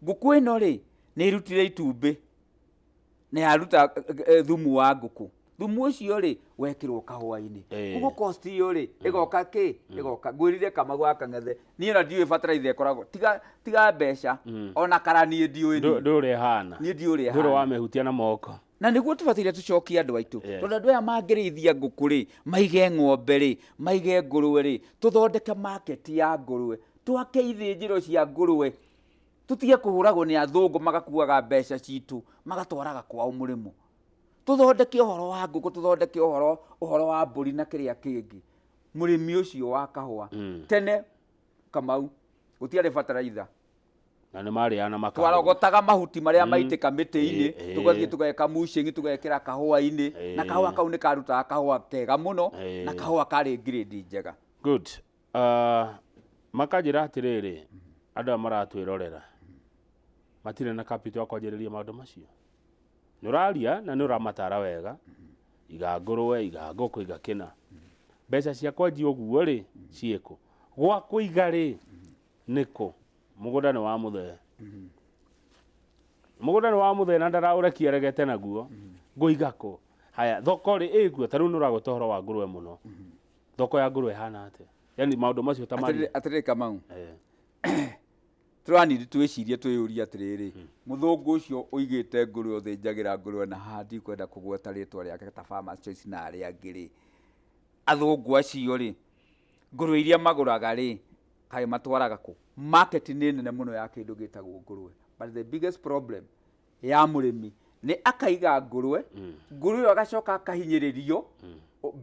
Ngũkũ ĩno rĩ, nĩ ĩrutire itumbĩ, na yaruta thumu wa ngũkũ. Thumu ũcio rĩ, wekĩrwo kahũa-inĩ. Koguo cost ĩyo rĩ, ĩgoka kĩ? Ĩgoka. Ngwĩrire Kamau wa Kang'ethe, niĩ ona ndiũĩ bataraitha ĩkoragwo, tiga mbeca, ona kara niĩ ndiũĩ niĩ. Ndũĩ ũrĩa ĩhana. Niĩ ndiũĩ ũrĩa Ndũrĩ ĩhana. wamĩhutia na moko. Na nĩguo tũbataire tũcokie andũ aitũ. Tondũ andũ aya mangĩrĩithia ngũkũ rĩ, maige ng'ombe rĩ, maige ngũrwe rĩ, tũthondeke market ya ngũrwe, twake ithĩnjĩro cia ngũrwe, tũtige kũhũragwo nĩ athũngũ magakuaga mbeca citũ, magatwaraga kwao mũrĩmo. Tũthondeke ũhoro wa ngũkũ, tũthondeke ũhoro wa mbũri na kĩrĩa kĩngĩ. Mũrĩmi ũcio wa kahũa, tene Kamau, gũtiarĩ bataraitha. Na nĩ marĩaga na makahũa. Twarogotaga mahuti marĩa maitĩka mĩtĩ-inĩ, tũgathiĩ tũgeka mulching, tũgekĩra kahũa-inĩ, na kahũa kau nĩ karutaga kahũa kega mũno, na kahũa karĩ grade njega. Good. Makanjĩra atĩrĩrĩ, andũ aya maratwĩrorera, matirĩ na capital ya kwanjĩrĩria maũndũ macio. Nĩ ũraria na nĩ ũramatara wega, iga ngũrwe, iga ngũkũ, iga kĩna. Mbeca cia kwanjia ũguo rĩ, ciĩkũ? Gwa kũiga rĩ, nĩkũ? Mũgũnda nĩ wa mũthee. Mũgũnda nĩ wa mũthee na ndaraũrekia aregete naguo. Ngũiga kũ? Haya, thoko rĩ ĩkuo, ta rĩu nĩ ũragweta ũhoro wa ngũrwe mũno. Thoko ya ngũrwe ĩhana atĩa? Yaani maũndũ macio ta marĩa. Atĩrĩrĩ Kamau. Tũranindi twĩcirie twĩyũrie atĩrĩrĩ, mũthũngũ ũcio ũigĩte ngũrwe, ũthĩnjagĩra ngũrwe na haha ndikwenda kũgweta rĩtwa rĩake ta Farmers Choice na arĩa angĩ rĩ, athũngũ acio rĩ, ngũrwe iria magũraga rĩ, kaĩ matwaraga kũ? Market nĩ nene mũno ya kĩndũ gĩtagwo ngũrwe, but the biggest problem ya mũrĩmi nĩ akaiga ngũrwe, ngũrwe ĩyo agacoka akahinyĩrĩrio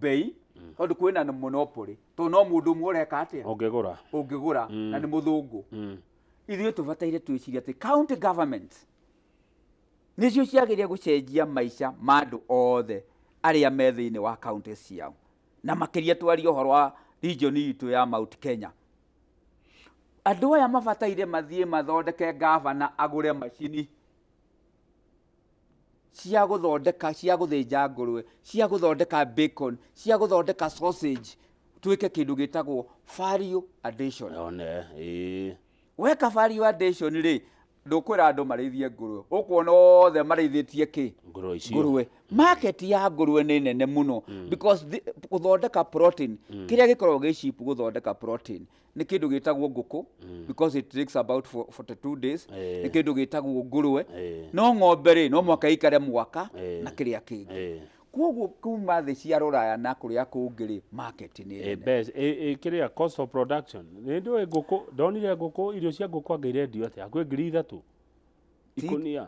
bei, tondũ kwĩna monopoly, tondũ no mũndũ ũmwe ũreka atĩa? Ũngĩgũra. Ũngĩgũra, na nĩ mũthũngũ. Ithuĩ tũbataire twĩcirie atĩ county government nĩcio ciagĩrĩire gũcenjia maica ma andũ othe arĩa me thĩinĩ wa county ciao, na makĩria twarie ũhoro wa region itũ ya Mount Kenya. Andũ aya mabataire mathiĩ mathondeke gavana agũre macini cia gũthondeka, cia gũthĩnja ngũrwe, cia gũthondeka bacon, cia gũthondeka sausage, twĩke kĩndũ gĩtagwo value addition. One, ĩĩ. Weka value addition rĩ, ndũkwĩra andũ marĩithie ngũrwe, ũkuona othe marĩithĩtie kĩ? Ngũrwe icio. Ngũrwe. Market ya ngũrwe nĩ nene mũno, because gũthondeka protein, kĩrĩa gĩkoragwo gĩ cheap gũthondeka protein nĩ kĩndũ gĩtagwo ngũkũ, because it takes about 42 days. Nĩ kĩndũ gĩtagwo ngũrwe. No ng'ombe rĩ, no mũhaka ĩikare mwaka na kĩrĩa kĩngĩ. Koguo kuma thĩ cia rũraya na kũrĩa kũngĩ rĩ, market nĩ nene. Kĩrĩa cost of production nĩ ndũĩ ngũkũ, ndonire ngũkũ, irio cia ngũkũ anga irendio atĩa, hakuhĩ 3000 ikũnia.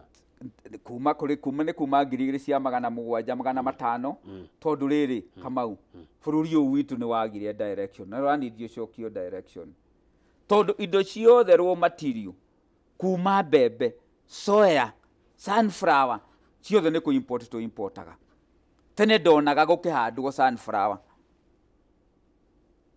Kuma kũrĩ, kuma nĩ kuma 2700, 500, tondũ rĩrĩ, Kamau, bũrũri ũyũ witũ nĩ wagire direction, na ũranindi ũcokio direction, tondũ indo ciothe raw material kuma mbembe, soya, sunflower, ciothe nĩ kũ import tũ importaga. Tene ndonaga gũkĩhandwo sunflower,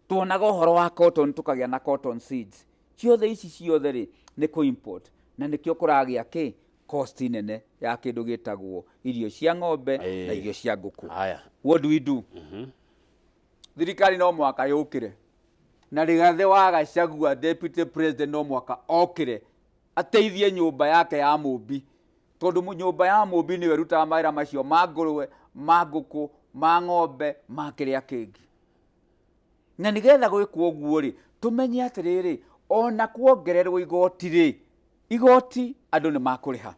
tuonaga ũhoro wa cotton, tũkagĩa na cotton seeds. Ciothe ici ciothe rĩ, nĩ kũ import, na nĩkĩo kũragĩa kĩ cost nene ya kĩndũ gĩtagwo irio cia ng'ombe na irio cia ngũkũ. Haya. What do we do? Thirikari no mũhaka yũkĩre, na Rigathĩ wa Gachagua, deputy president, no mũhaka okĩre ateithie nyũmba yake ya mũmbi, tondũ nyũmba ya mũmbi nĩyo ĩrutaga mawĩra macio ma ngũrwe, ma ngũkũ, ma ng'ombe, ma kĩrĩa kĩngĩ. Na nĩgetha gwĩkwo ũguo rĩ, tũmenye atĩrĩrĩ, ona kuongererwo igoti rĩ, igoti andũ nĩ makũrĩha,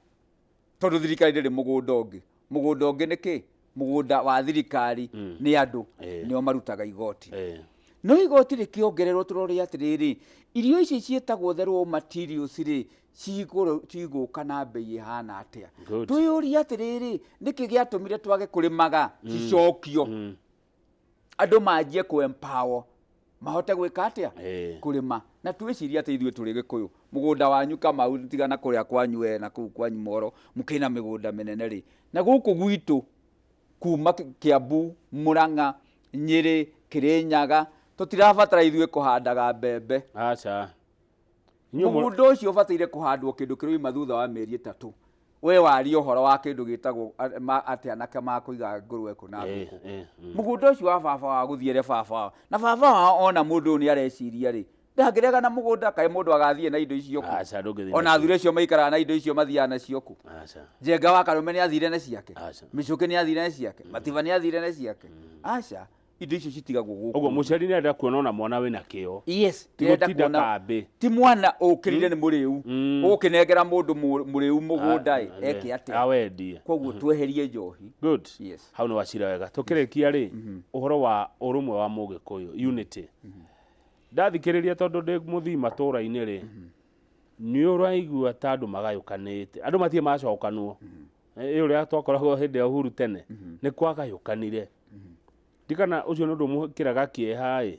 tondũ thirikari ndĩrĩ mũgũnda ũngĩ. Mũgũnda ũngĩ nĩ kĩ? Mũgũnda wa thirikari nĩ andũ, nĩo marutaga igoti. No igoti rĩkĩongererwo, tũrore atĩrĩrĩ, irio ici ciĩtagwo the raw materials rĩ, cigũka na bei ĩhana atĩa? Twĩyũrie atĩrĩrĩ, nĩkĩ gĩatũmire twage kũrĩmaga? Cicokio, andũ manjie kũ empower mahote gwĩka atĩa? Kũrĩma. Na twĩcirie atĩ ithuĩ tũrĩ Gĩkũyũ, mũgũnda wanyu Kamau, tigana kũrĩa kwanyu we na kũu kwanyu Moro mũkĩna mĩgũnda mĩnene rĩ, na gũkũ gwitũ kuma Kiambu, Murang'a, Nyĩrĩ, Kĩrĩnyaga, tũtirabatara ithuĩ kũhandaga mbembe. Aca. Mũgũnda ũcio ũbataire kũhandwo kĩndũ kĩroima thutha wa mĩeri 3. We waria ũhoro wa kĩndũ gĩtagwo atĩ anake makũiga ngũrwe kũ na ngũkũ. Mũgũnda ũcio wa baba wao gũthiĩre baba wao, na baba wao ona mũndũ ũyũ nĩ areciria rĩ, ndangĩrega na mũgũnda, kaĩ mũndũ agathiĩ na indo icio kũ? Aca, ndũngĩthiĩ Ona nacio. athuri acio maikaraga na indo icio mathiaga nacio kũ? Aca. Njenga wa Karũme nĩ athire na ciake? Aca. Mĩcũkĩ nĩ athire na ciake? Matiba nĩ athire na ciake? Aca, indo icio citigagwo gũkũ. Ũguo mũciari nĩ arenda kuona ona mwana wĩna kĩo. Yes, Ti ndĩrenda gũtinda kuona kambĩ. Ti mwana ũkĩrire nĩ mũrĩu. Ũgũkĩnengera mũndũ mũrĩu mũgũnda ĩ, eke atĩa? Awendie. Koguo tweherie njohi. Good. Yes. Hau nĩ wacira wega. Tũkĩrĩkia rĩ, ũhoro wa ũrũmwe wa Mũgĩkũyũ, unity. Ndathikĩrĩria tondũ ndĩ mũthii matũũra-inĩ rĩ, nĩ ũraigua ta andũ magayũkanĩte. Andũ matirĩ macokanwo. Ĩ ũrĩa twakoragwo hĩndĩ ya Uhuru tene, nĩ kwagayũkanire. Ndikana ũcio nĩ ũndũ ũmũkĩraga kĩeha ĩ,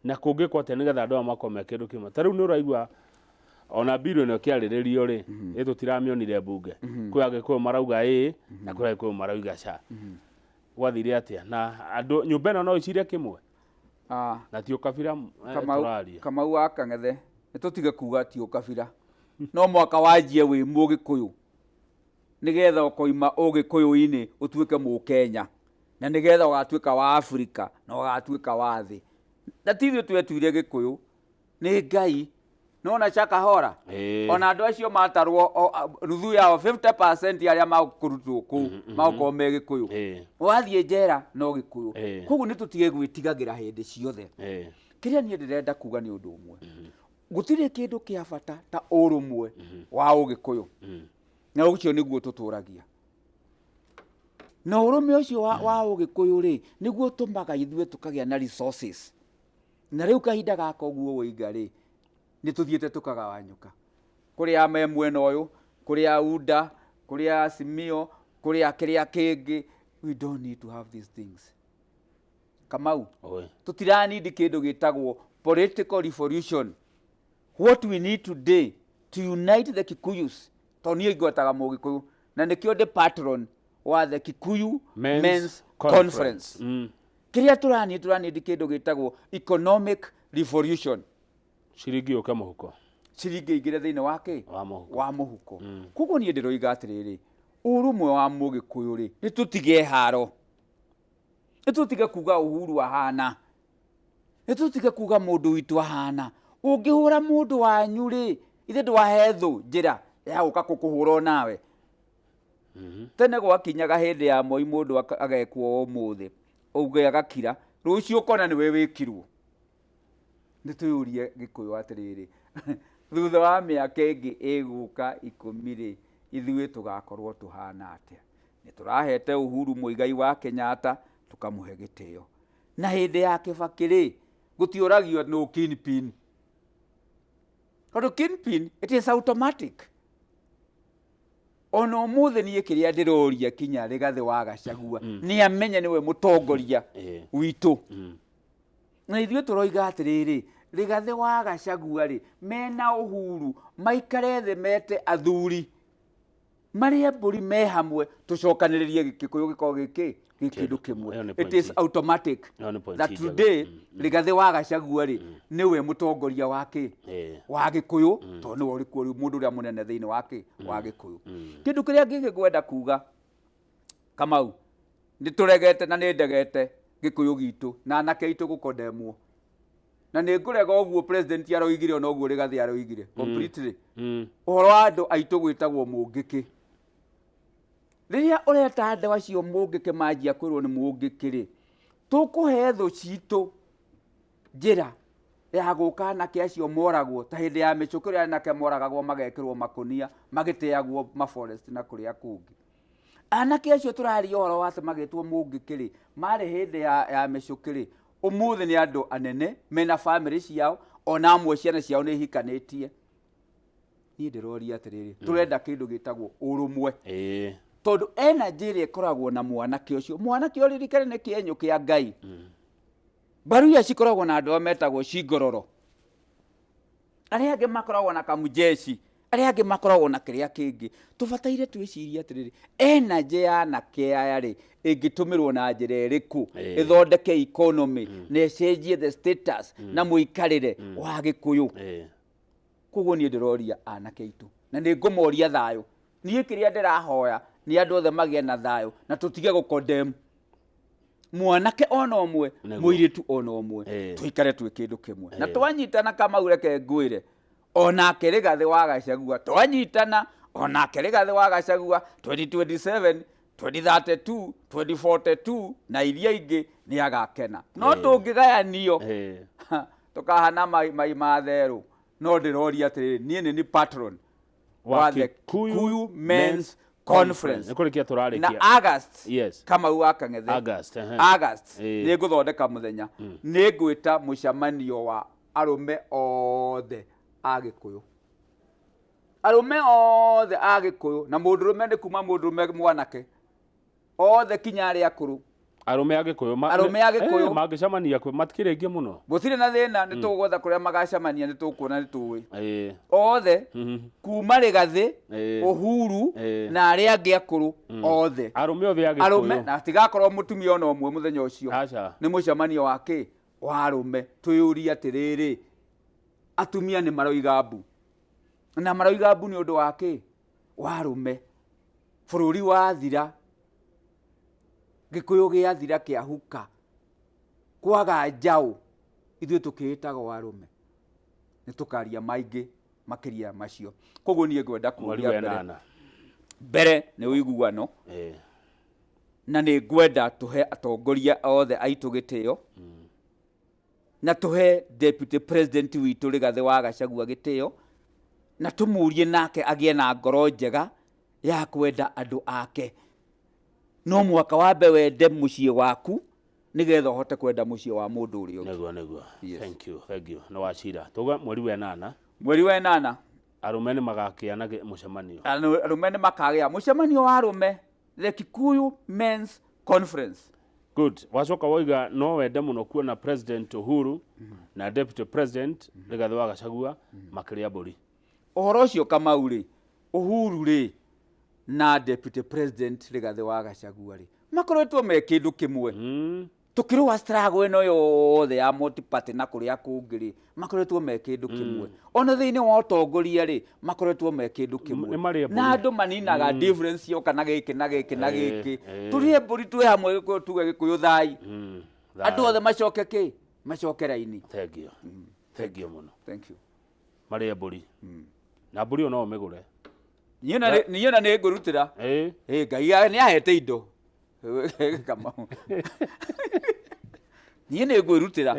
na kũngĩkwo atĩa nĩgetha andũ aya makorwo me kĩndũ kĩmwe. Ta rĩu nĩ ũraigua ona bill ĩno ĩkĩarĩrĩrio rĩ, ĩ tũtiramĩonire mbunge. Kwĩ Agĩkũyũ marauga ĩ, na kwĩ Agĩkũyũ marauga ca. Gwathire atĩa? Na andũ nyũmba ĩno no ĩcire kĩmwe? Na ti ũkabira, tũraria. Kamau wa Kang'ethe, nĩ tũtige kuga ti ũkabira. No mwaka wanjie wĩ Mũgĩkũyũ, nĩgetha ũkoima Ũgĩkũyũ-inĩ ũtuĩke Mũkenya, na nĩgetha ũgatuĩka wa Afrika na ũgatuĩka wa thĩ. Na ti ithuĩ twetuire Gĩkũyũ, nĩ Ngai. Nĩwona Shakahola? Ona andũ acio matarwo nuthu yao, 50% arĩa makũrutwo kũu magũkorwo me Gĩkũyũ. Wathiĩ njera no Gĩkũyũ. Koguo nĩ tũtige gwĩtigagĩra hĩndĩ ciothe. Kĩrĩa niĩ ndĩrenda kuga nĩ ũndũ ũmwe. Gũtirĩ kĩndũ kĩa bata ta ũrũmwe wa Ũgĩkũyũ, na ũcio nĩguo tũtũragia. Na ũrũme ũcio wa Ũgĩkũyũ rĩ, nĩguo ũtũmaga ithuĩ tũkagĩa na resources. Na rĩu kahinda gaka ũguo woiga rĩ, nĩ tũthiĩte tũkagawanyũka. Kũrĩ a me mwena ũyũ, kũrĩ a UDA, kũrĩ a Azimio, kũrĩ a kĩrĩa kĩngĩ. We don't need to have these things. Kamau, Oi. tũtiranindi kĩndũ gĩtagwo political revolution. What we need today to unite the Kikuyus, tondũ niĩ ngwetaga Mũgĩkũyũ, na nĩkĩo ndĩ patron wa the Kikuyu Men's Men's Conference. Conference. Kĩrĩa tũranindi kĩndũ gĩtagwo economic revolution. Ciringi yũke mũhuko. Ciringi ĩingĩre thĩinĩ wa kĩ? Wa mũhuko. Wa mũhuko. Koguo niĩ ndĩroiga atĩrĩrĩ, ũrũmwe wa Mũgĩkũyũ rĩ, nĩ tũtige haro, nĩ tũtige kuga Uhuru ahana, nĩ tũtige kuga mũndũ witũ ahana. Ũngĩhũra mũndũ wanyu rĩ, ithe ndwahe thũ njĩra ya gũka gũkũhũra onawe. Tene gwakinyaga hĩndĩ ya Moi, mũndũ agekwo ũmũthĩ ũngĩ agakira, rũciũ ũkona nĩwe wĩkirwo. Nĩ twĩyũrie Gĩkũyũ atĩrĩrĩ, thutha wa mĩaka ĩngĩ ĩgũka 10 rĩ, ithuĩ tũgakorwo tũhana atĩa? Nĩ tũrahete Uhuru Muigai wa Kenyatta, tũkamũhe gĩtĩo. Na hĩndĩ ya Kibaki rĩ, gũtiũragio no kingpin, tondũ kingpin it is automatic. Ona ũmũthĩ niĩ kĩrĩa ndĩroria kinya Rigathĩ wa Gachagua nĩ amenye nĩwe mũtongoria witũ. Na ithuĩ tũroiga atĩrĩrĩ, Rigathĩ wa Gachagua rĩ, mena Uhuru maikare thĩ, mete athuri marĩe mbũri me hamwe, tũcokanĩrĩrie Gĩkũyũ gĩkorwo gĩkĩ gĩ kĩndũ kĩmwe. Ĩyo nĩ It point is automatic Ĩyo nĩ point that njega. today Rigathĩ wa Gachagua rĩ, nĩwe mũtongoria wa kĩ? Wa Gĩkũyũ, tondũ nĩwe ũrĩ kuo rĩu mũndũ ũrĩa mũnene thĩinĩ wa kĩ? Wa Gĩkũyũ. Kĩndũ kĩrĩa kĩngĩ ngwenda kuga, Kamau, nĩ tũregete na nĩ ndegete Gĩkũyũ gitũ na anake aitũ gũkondemwo, na nĩ ngũrega ũguo president aroigire, ona ũguo Rigathĩ aroigire completely, ũhoro wa andũ aitũ gwĩtagwo mũngĩkĩ. Rĩrĩa ũreta andũ acio mũngĩkĩ, manjia kwĩrwo nĩ mũngĩkĩ rĩ, tũkũhe thũ citũ njĩra ya gũka anake acio moragwo ta hĩndĩ ya mĩcũkĩ, ũrĩa anake moragagwo magekĩrwo makũnia magĩteagwo maforest na kũrĩa kũngĩ. Anake acio tũraria ũhoro wa atĩ magĩtwo mũngĩkĩ rĩ, marĩ hĩndĩ ya mĩcũkĩ rĩ, ũmũthĩ nĩ andũ anene mena bamĩrĩ ciao, ona amwe ciana ciao nĩ ihikanĩtie. Niĩ ndĩroria atĩrĩrĩ, tũrenda kĩndũ gĩtagwo ũrũmwe, tondũ energy ĩrĩa ĩkoragwo na mwanake ũcio, mwanake ũririkane nĩ kĩenyũ kĩa Ngai. Mbaruya cikoragwo na andũ arĩa metagwo cingororo, arĩa angĩ makoragwo na kamujeci, arĩa angĩ makoragwo na kĩrĩa kĩngĩ. Tũbataire twĩcirie atĩrĩrĩ, energy ya anake aya rĩ, ĩngĩtũmĩrwo na njĩra ĩrĩkũ ĩthondeke economy na ĩcenjie the status na mũikarĩre wa Gĩkũyũ? Koguo niĩ ndĩroria anake aitũ, na nĩ ngũmoria thayũ. Niĩ kĩrĩa ndĩrahoya nĩ andũ othe magĩe na thayũ, na tũtige gũkondem mwanake ona ũmwe, mũirĩtu ona ũmwe, tũikare twĩ kĩndũ kĩmwe na twanyitana. Kamau, reke ngwĩre, onake Rigathĩ wa Gachagua, twanyitana, onake Rigathĩ wa Gachagua 2027, 2032, 2042 na iria ingĩ nĩ agakena. No tũngĩgayanio, tũkahana mai mai ma therũ. No ndĩroria atĩrĩrĩ, niĩ nĩ patron wa the Kikuyu Men's Conference. Nĩ kũrĩkia tũrarĩkia. Na August, Kamau wa Kang'ethe, August, ehe. August nĩ ngũthondeka mũthenya, nĩ ngwĩta mũcemanio wa arũme othe a Gĩkũyũ, arũme othe a Gĩkũyũ, na mũndũrũme nĩ kuma mũndũrũme mwanake othe kinya arĩa akũrũ. Arũme a Gĩkũyũ Arũme a Gĩkũyũ. Mangĩcemania kwĩ matikĩrĩ aingĩ mũno. Gũtirĩ na thĩna, nĩ tũgwetha kũrĩa magacemania, nĩ tũkuona, nĩ tũĩ othe kuma Rĩgathĩ, Uhuru na arĩa angĩ akũrũ othe. Arũme othe a Arũme, Gĩkũyũ. na hatigakorwo mũtumia ona ũmwe mũthenya ũcio. Aca. Nĩ mũcemanio wa kĩ? Wa arũme. Twĩyũrie atĩrĩrĩ, atumia nĩ maroiga mbu, na maroiga mbu nĩ ũndũ wa kĩ? Wa arũme. Bũrũri wathira, Gĩkũyũ gĩathira, kĩahuka, kwaga njaũ, ithuĩ tũkĩĩtagwo arũme. Nĩ tũkaria maingĩ makĩria macio. Koguo niĩ ngwenda Mweri kũria wa mbere 8. Mbere nĩ ũiguano, na nĩ ngwenda tũhe atongoria othe aitũ gĩtĩo. Na tũhe deputy president witũ Rigathĩ wa Gachagua gĩtĩo, na tũmũrie nake agĩe na ngoro njega ya kwenda andũ ake. No mũhaka wambe wende mũciĩ waku nĩgetha ũhote kwenda mũciĩ wa mũndũ ũrĩa ũngĩ. Nĩguo, nĩguo. Yes. Thank you, thank you. Nĩ wacira. Tuge mweri wa ĩnana. Mweri wa ĩnana. Arũme nĩ magakĩa na mũcemanio. Arũme nĩ makagĩa mũcemanio wa arũme, the Kikuyu Men's Conference. Good. Wacoka woiga no wende mũno kuona President Uhuru na Deputy President Rigathĩ wa Gachagua makĩrĩa mbũri. Ũhoro ũcio Kamau rĩ, Uhuru rĩ na Deputy President Rigathĩ wa Gachagua rĩ, makoretwo me kĩndũ kĩmwe. Tũkĩrũa struggle ĩno yothe ya multi party na kũrĩa kũngĩ rĩ, makoretwo me kĩndũ kĩmwe. Ona thĩinĩ wa ũtongoria rĩ, makoretwo me kĩndũ kĩmwe. Nĩ marĩe mbũri. Na andũ maninaga difference yoka na gĩkĩ na gĩkĩ na gĩkĩ. Tũrĩe mbũri twĩ hamwe Gĩkũyũ, tuge Gĩkũyũ thai. Andũ othe macoke kĩ? Macoke raini. Thank you. Thank you mũno. Thank you. Marĩe mbũri. Na mbũri ĩyo no ũmĩgũre. Niĩ ona nĩ ngũrutĩra. Ĩ, Ngai nĩ ahete indo. Kamau. Niĩ nĩ ngwĩrutĩra.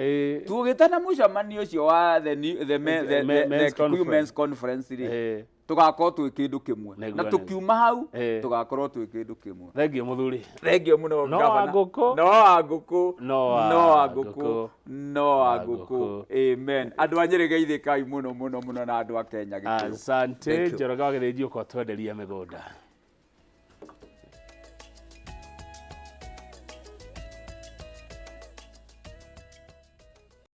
Tũgĩtana mũcemanio ũcio wa the new, the men, the, the, Men's the Kikuyu Conference. Men's Conference rĩ, tũgakorwo twĩ kĩndũ kĩmwe. Nĩguo, Na nĩguo. tũkiuma hau, tũgakorwo twĩ kĩndũ kĩmwe. Thank you mũthuri. Thank you mũno, No Governor. wa ngũkũ. No wa ngũkũ. No wa No wa ngũkũ. ngũkũ. No wa Wa ngũkũ. ngũkũ. Amen. Andũ a Nyĩrĩ geithĩkai mũno mũno mũno na andũ a Kenya Gĩkũyũ. Asante. Thank you. Njoroge wa Gĩthĩnji ũka ũtwenderie mĩgũnda.